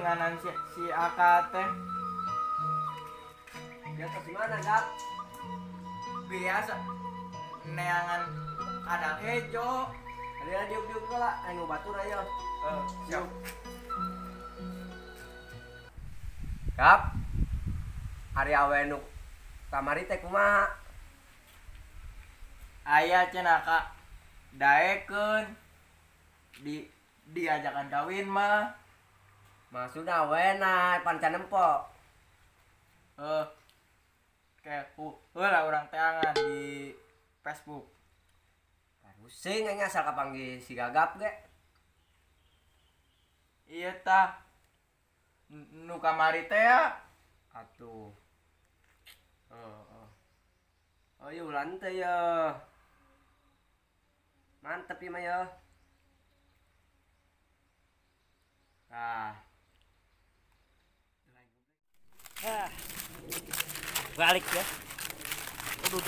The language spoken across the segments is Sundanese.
Neanganan si Aka teh. Jatuh di mana, Gap? Biasa neangan kandang hejo. Ada diuk-diuk lah, ayo batur ayo. Siap. Gap. Ari awe nu kamari teh kumaha? Aya cenah Kak. Daekeun diajakan kawin mah. Maksudna awena pan can nempo. Kayak heula urang teangan di Facebook. Pusing aing asal kapanggih si Gagap ge. Iya tah. Nu kamari teh ya. Atuh. Heeh. Oh iya ulan teh ya. Mantep ieu mah ya. Tah. Ah. Balik ya. Udut.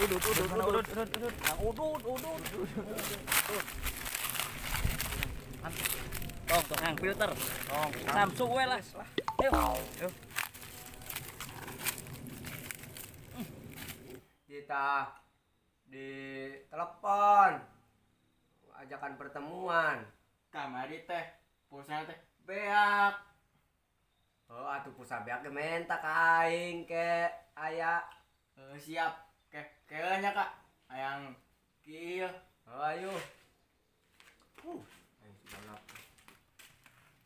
Tong, tong, filter. Tong, Samsung we lah. Ayo. Kita di telepon ajakan pertemuan. Kamari teh pulsa teh beak. Oh, atuh pulsa beak ge menta ka aing ke aya. Siap. Kayaknya Kak, ayang kieu. Oh, ayo. Aing sudah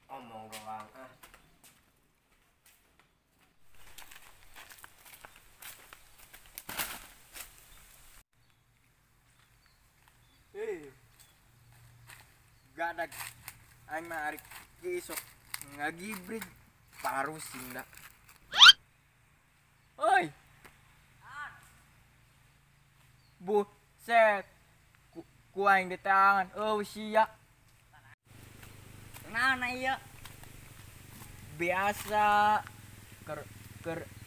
omong doang ah. Gadag aing mah ari kieu sok ngagibrig parusing da. Oi. Buset. Ku aing di tangan. Oh sia. Naon ieu? Biasa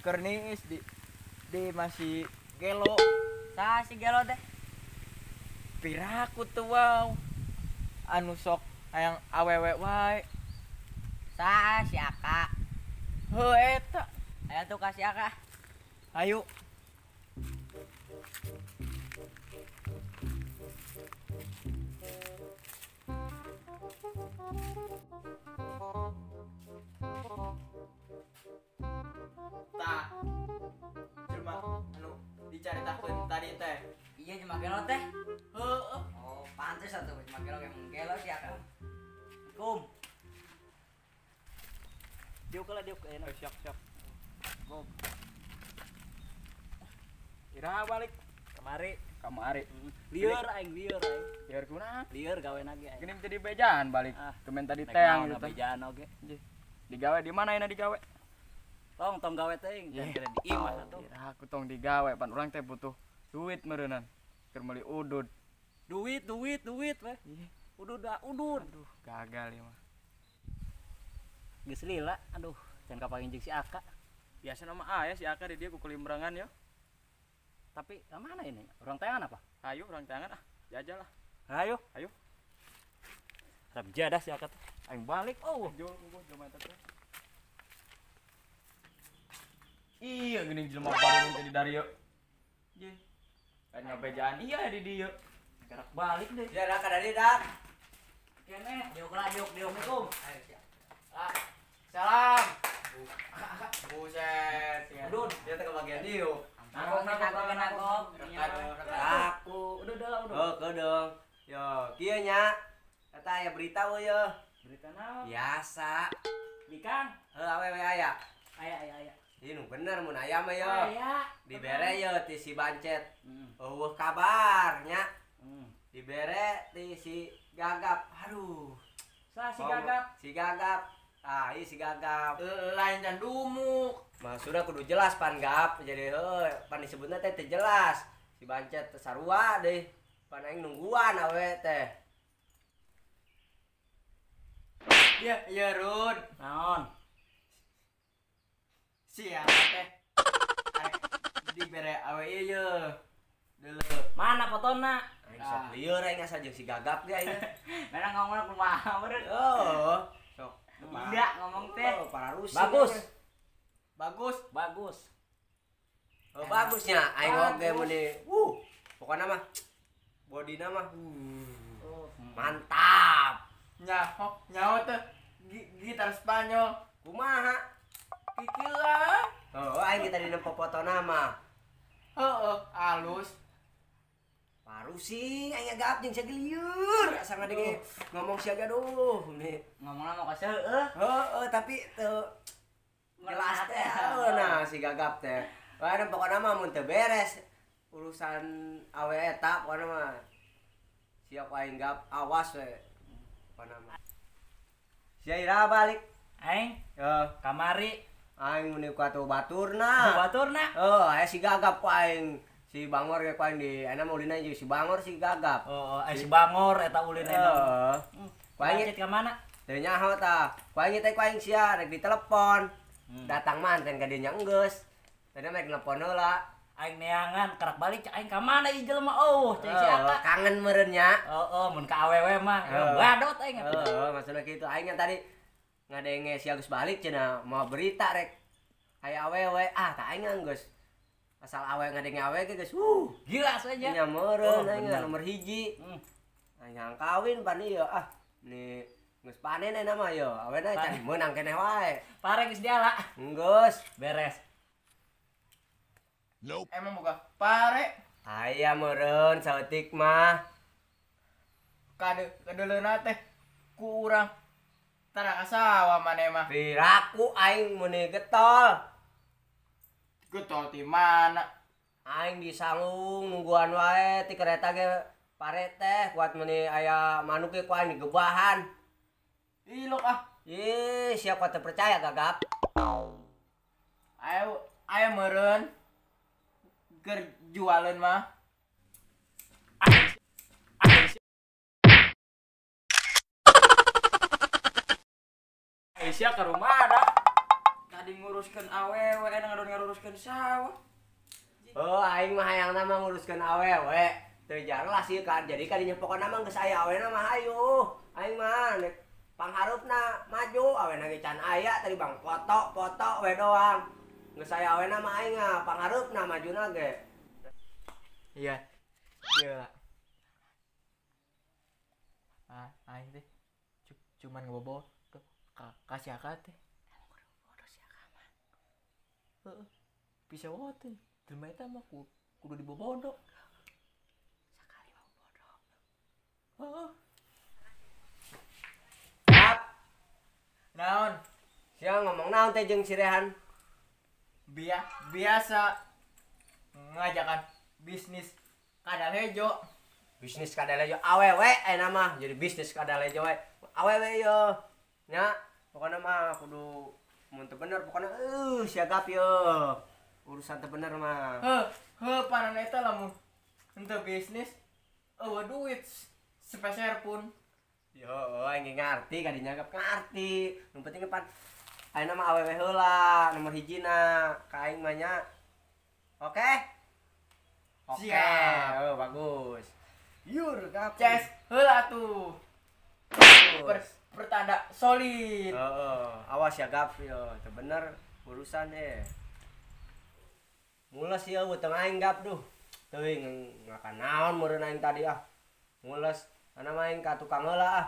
keur niis di masih gelo. Saha si gelo teh? Piraku tuh wow. Anu sok hayang awewe wae. Saha si Aka? Heuh eta. Aya tuh ka si Aka. Ayo. Tah. Cuma anu dicaritakeun tadi teh. Iya cuma gelo teh. Heeh. Oh, pantes atuh cuma gelo emang gelo si Aka. Kum. Diuk lah diuk enak. Siap, siap. Go. Iraha balik kemari. Kamari. Lieur aing, lieur aing. Lieur kunaon? Lieur gawe lagi aing. Gini jadi bejaan balik. Kemen tadi teang gitu. Bejaan oge. Digawe di mana ini digawe? Tong tong gawe teuing, kira di imah atuh. Kira aku tong digawe pan urang teh butuh duit meureunnan. Keur meuli udud. Duit duit weh. Udud da udud. Aduh, gagal ieu mah. Geus lila, aduh, can kapanggih jeung si Aka. Biasa nama aya si Aka di dieu ku kulimbrangan ya. Tapi ke mana ini? Orang teangan apa? Ayo orang teangan ah, jajal lah. Ayo. Ayo. Rap jadah si Aka teh. Aing balik. Oh, jol jelema eta teh. Iya geuning jelema baru teh di darieu. Ye. Kan ngabejaan iya di dieu. Gerak balik deh. Ya dah ka dari dak. Kene, diuk lah diuk diuk kum. Ayo siap. Ah. Salam. Buset. Udud, dia teh kebagian diuk. Nangkop. Aku. Udah. Oh, keudung. Yo, kieu nya. Eta aya berita we ye. Berita naon? Biasa. Bikang. Heuh awewe aya. Aya. Ieu nu bener mun aya mah ye. Aya. Dibere ye ti si Bancet. Eueuh kabar nya. Dibere ti si Gagap. Aduh. Sa si Gagap. Si Gagap. Ah, ieu si Gagap. Lain can dumuk. Maksudna kudu jelas pan Gap. Jadi heuh pan disebutna teh teu jelas. Si Bancet teh sarua deui. Pan aing nungguan awe teh. Ya, ya Rud. Naon? Siapa teh? Dibere awe ieu ye. Deuleu. Mana fotona? Aing sok lieur aing asa jeung si Gagap ge aing. Mana ngomongna kumaha meureun? Oh, sok. Tidak ngomong teh. Oh, pararusing. Bagus. Bagus. Bagus. Oh, bagusnya aing oge mun di. Pokona mah bodina mah mantap. Nyaho, nyaho teh gitar Spanyol. Kumaha? Kikieuan. Oh, aing kita dina popotona mah. Heeh, alus. Parusing aing gap jeung sagelieur asa ngadenge ngomong sia gaduh nih. Ngomongna mah kasih heueuh. Heeh, tapi teu jelas teh. Nah, si gagap teh. Wah, pokokna mah mun teu beres urusan awe eta pokokna mah siap aing gap awas we. Pokokna mah. Sia ira balik. Aing heuh kamari aing mun ka atuh baturna. Baturna. Heuh, aya si gagap ku aing. Si Bangor ge ku aing di ayeuna mah ulina jeung si Bangor si gagap. Oh, si Bangor eta ulina. Heeh. Ku aing ka mana? Teu nyaho tah. Ku aing teh ku aing sia rek ditelepon. Datang manten ka dieu nya enggeus. Tadi mah nelpon heula. Aing neangan kerak balik cek aing ka mana ieu jelema oh cek si Aka. Kangen meureun nya. Heeh, mun ka awewe mah badot aing. Heeh, maksudna kitu. Aing tadi ngadenge si Agus balik cenah mau berita rek aya awewe. Ah, tah aing geus. Asal awe ngadenge awe ge geus gila saja. Nya meureun aing nomor 1. Aing kawin pan ieu ah. Ni geus panen ayeuna mah yo. Awena can meunang keneh wae. Pare geus diala. Geus beres. Nope. Emang buka pare. Aya meureun saeutik mah. Kade kadeuleuna teh ku urang tara ka sawah maneh mah. Piraku aing meuni getol. Getol ti mana? Aing disanggung nungguan wae ti kereta ge pare teh kuat meuni aya manuk ge ku aing digebahan. Ilok ah. Ih, siapa teu percaya gagap. Ayo, ayo meureun. Ger jualan mah. Aisyah ke rumah ada. Tadi nguruskan awewe, enak nguruskan sawah. Oh, aing mah hayangna mah nguruskeun awewe. Teu jelas ieu kan. Jadi kadinya pokona mah geus aya awena mah hayu. Aing mah nek pangharupna maju awena ge can aya tadi bang foto-foto we doang. Geus aya awena mah aing ah pangharupna majuna ge. Iya. Iya. Ah, aing teh cuman ngebobo ka si Aka teh. Bodoh si Aka mah. Heeh. Bisa wae teh. Jelema eta mah kudu dibobodo. Sakali mah bodoh. Heeh. Gap. Naon? Sia ngomong naon teh jeung si Rehan? Biasa ngajakan bisnis kadal hejo. Bisnis kadal hejo awewe ayeuna mah jadi bisnis kadal hejo we. Awewe yo. Nya, pokona mah kudu mun teu bener pokona siagap yo. Urusan teu bener mah. Heuh, panan eta lamun henteu bisnis eueuh duit sepeser pun. Yo, aing ngarti kadinya gap ngarti. Nu penting pan ayeuna mah awewe heula nomor hijina ka aing mah nya. Oke? Oke. Oh, bagus. Yur gap. Ces heula tuh. Pertanda solid. Heeh, awas ya gap yo, teu bener urusan eh. Mules ieu beuteung aing gap duh. Teuing ngakan naon meureun aing tadi ah. Mules, ana mah aing ka tukang heula ah.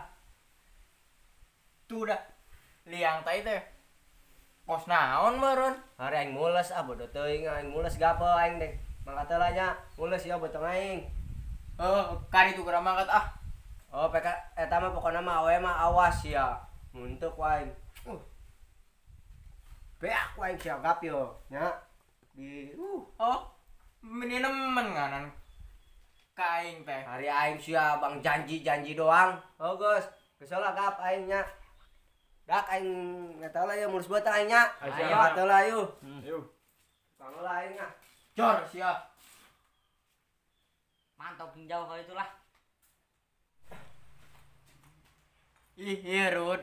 Tuh dah. Liang tai teh. Kos naon meureun? Hari aing mules ah bodoh teuing aing mules gapo aing deh. Mangkat heula nya, mules ieu beuteung aing. Heuh, kari tuh geura mangkat ah. Oh, PK eta mah pokona mah awe mah awas ya. Mun teu ku aing. Beak ku aing sia gap yo nya. Di Oh, meni nemen nganan ka aing teh. Hari aing sia bang janji-janji doang. Oh, geus. Geus lah gap aing nya. Dak aing eta lah ya mulus beuteung aing nya. Ayo atuh lah yeuh. Yeuh. Tukang heula aing ah. Jor sia. Mantap jauh kali itulah. Ih, iya Rud.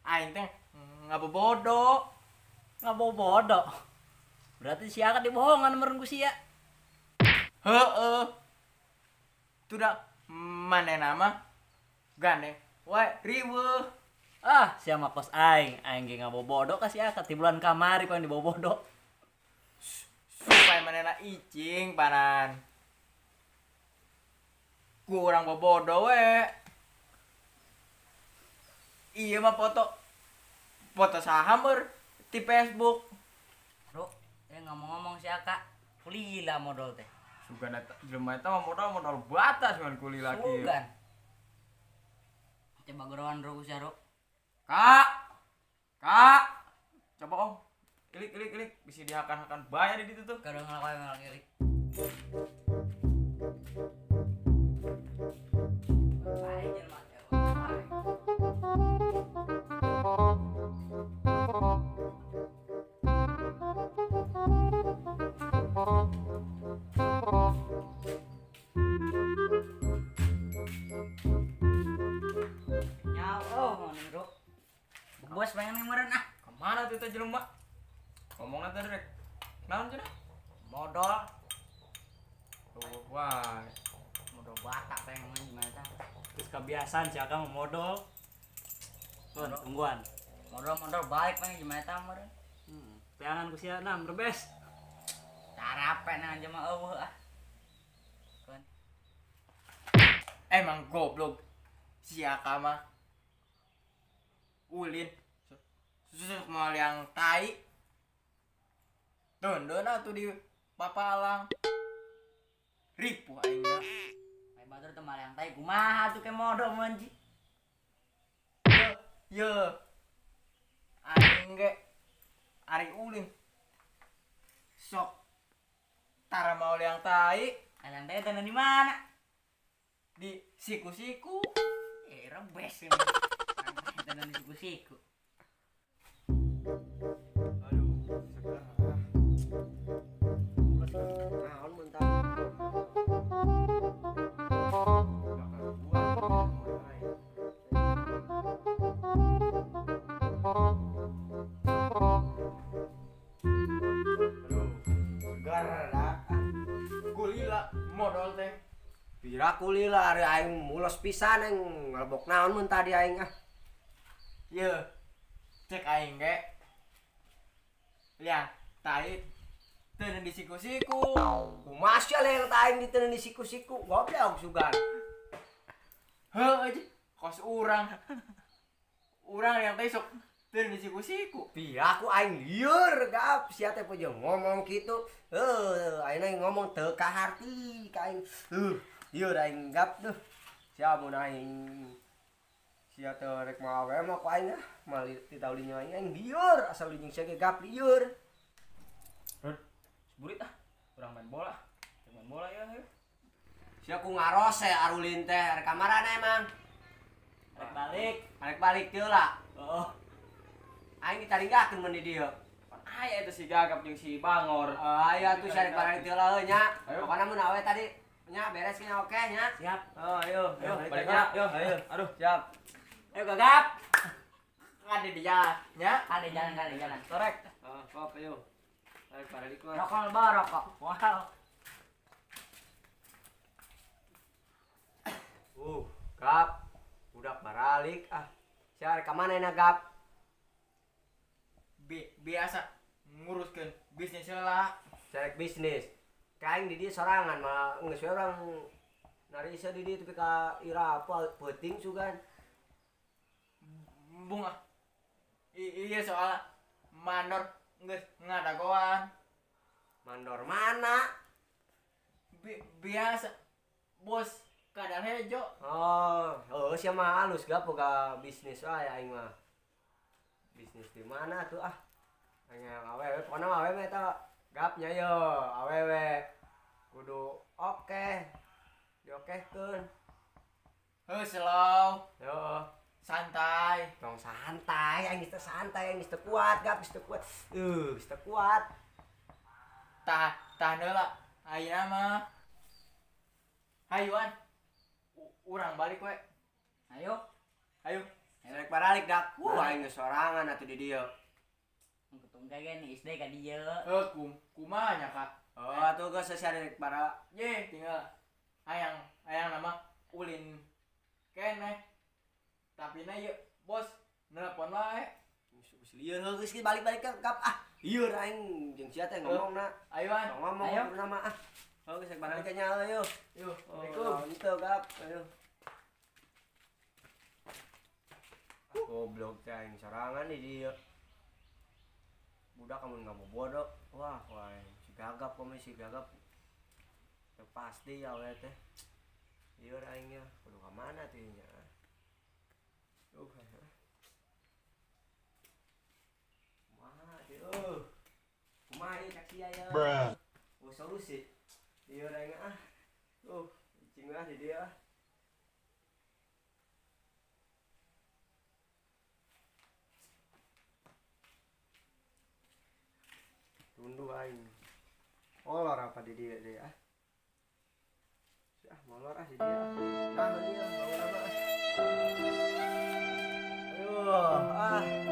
Aing teh ngabobodo. Ngabobodo. Berarti si Aka dibohongan meureun ku sia. Heeh. Tuh dah manehna mah gandeng Wae riweuh. Ah, sia mah kos aing, aing ge ngabobodo ka si Aka ti bulan kamari pan dibobodo. Supaya manehna icing panan. Ku urang bobodo we. Iya mah foto saha meur di Facebook. Bro, ngomong-ngomong si Aka, kulila modal teh. Sugan eta jelema eta mah modal batas man kulila kieu. Sugan. Coba geroan bro usia bro. Kak. Kak. Coba om. Klik bisa dihakan-hakan bayar di ditu tuh. Kadang ngelakuin ngelik. Bos pengen meureun ah. Kemana tuh teh jelema? Ngomongna teh rek. Naon cenah? Modal. Tuh, wah. Modal batak pengen gimana tah? Terus kebiasaan si Aka modal. Tuh, tungguan. Modal balik pengen gimana tah meureun? Peangan ku sia 6 rebes. Tarape nang jelema eueuh ah. Keun. Emang goblok si Aka mah. Ulin susuk mau yang tai dondon atuh di papalang ripuh aing nya Bae batur teh malah yang tai kumaha tuh ke modal mun ji. Ye aing ge ari ulin sok tara mau yang tai. Yang tai teh di mana? Di siku-siku. Rebes ini. Teh di siku-siku. Aduh, segar. Naon mun tah? Aduh, segar dah. Kulila modal teh. Pira kulila ari aing mulos pisan aing ngelebok naon mun tadi aing ah. Ye, cek aing ge. Liang tai teu di siku-siku. Kumaha sia liang tai diteun di siku-siku, goblok sugan. Heuh aja, kos urang. Urang liang tai sok teu di siku-siku. Pira ku aing lieur gap sia teh pojo ngomong kitu. Heuh, aing ngomong teu kaharti ka aing. Lieur aing gap duh. Sia mun aing sia teh rek mau awe mah ku aing ah, mal ditaulinya aing aing lieur asal jeung sia ge gap lieur. Burit ah, urang main bola. Main bola ya. Sia ku ngarose arulin teh rek kamarana emang? Rek balik. Rek balik teu lah. Oh. Aing ditaringgakeun mun di dieu. Pan aya eta si Gagap jeung si Bangor. Aya tuh sia rek balik teu lah heuh nya. Pokona mun awe tadi nya beres nya oke nya. Siap. Oh, ayo, ayo balik nya. Yo, ayo. Aduh, siap. Ayo Gagap. Kade di jalan nya. Kade jalan. Torek. Oh, kop ayo. Balik balik mah. Rokok bawa rokok. Wow. Gap. Budak baralik ah. Sia rek ka mana na Gap? Biasa nguruskeun bisnis heula. Sia rek bisnis. Ka aing di dieu sorangan mah geus we urang narisa di dieu tepi ka ira apa peuting sugan. Bunga. Iya soal mandor geus ngadagoan. Mandor mana? Biasa bos kadal hejo. Oh, heuh sia mah halus gap boga bisnis wae aing mah. Bisnis di mana tuh ah? Aing awewe pokona mah awewe eta gapnya yo, awewe kudu oke. Diokehkeun. Heuh slow. Yo, santai. Tong santai, aing geus teu santai, aing geus teu kuat, gap geus teu kuat. Geus teu kuat. Tah, tahan heula. Ayeuna mah. Hayuan. Urang balik we. Ayo. Ayo. Rek baralik dak. Aing geus sorangan atuh di dieu. Ketung ge nih isde ka dieu. Heuh, kumaha nya, Kak? Oh, atuh geus sia rek bara. Ye, tinggal hayang nama ulin keneh. Tapi na ieu bos nelpon wae. Geus lieur heuh geus balik-balik ke kap ah. Lieur aing jeung sia teh ngomongna. Ayo an. Ngomong Ayo. nama ah. Heuh geus balik ka nya ayo. Yuk, Assalamualaikum. Assalamualaikum. Itu kap. Ayo. Goblok teh aing sorangan di dieu. Budak kamu nggak mau bodoh. Wah, wah, si gagap kamu si gagap. Teu pasti ya we teh. Lieur aing nya, kudu ka mana teh nya. Kumaha teh eueuh. Kumaha ieu cak sia ya. Oh, solusi. Lieur aing ah. Cing lah di dieu ah. Tunduh aing. Molor apa di dia deh ah. Ah, molor ah di dia. Ah, ini ah, bangun apa ah. Aduh, ah.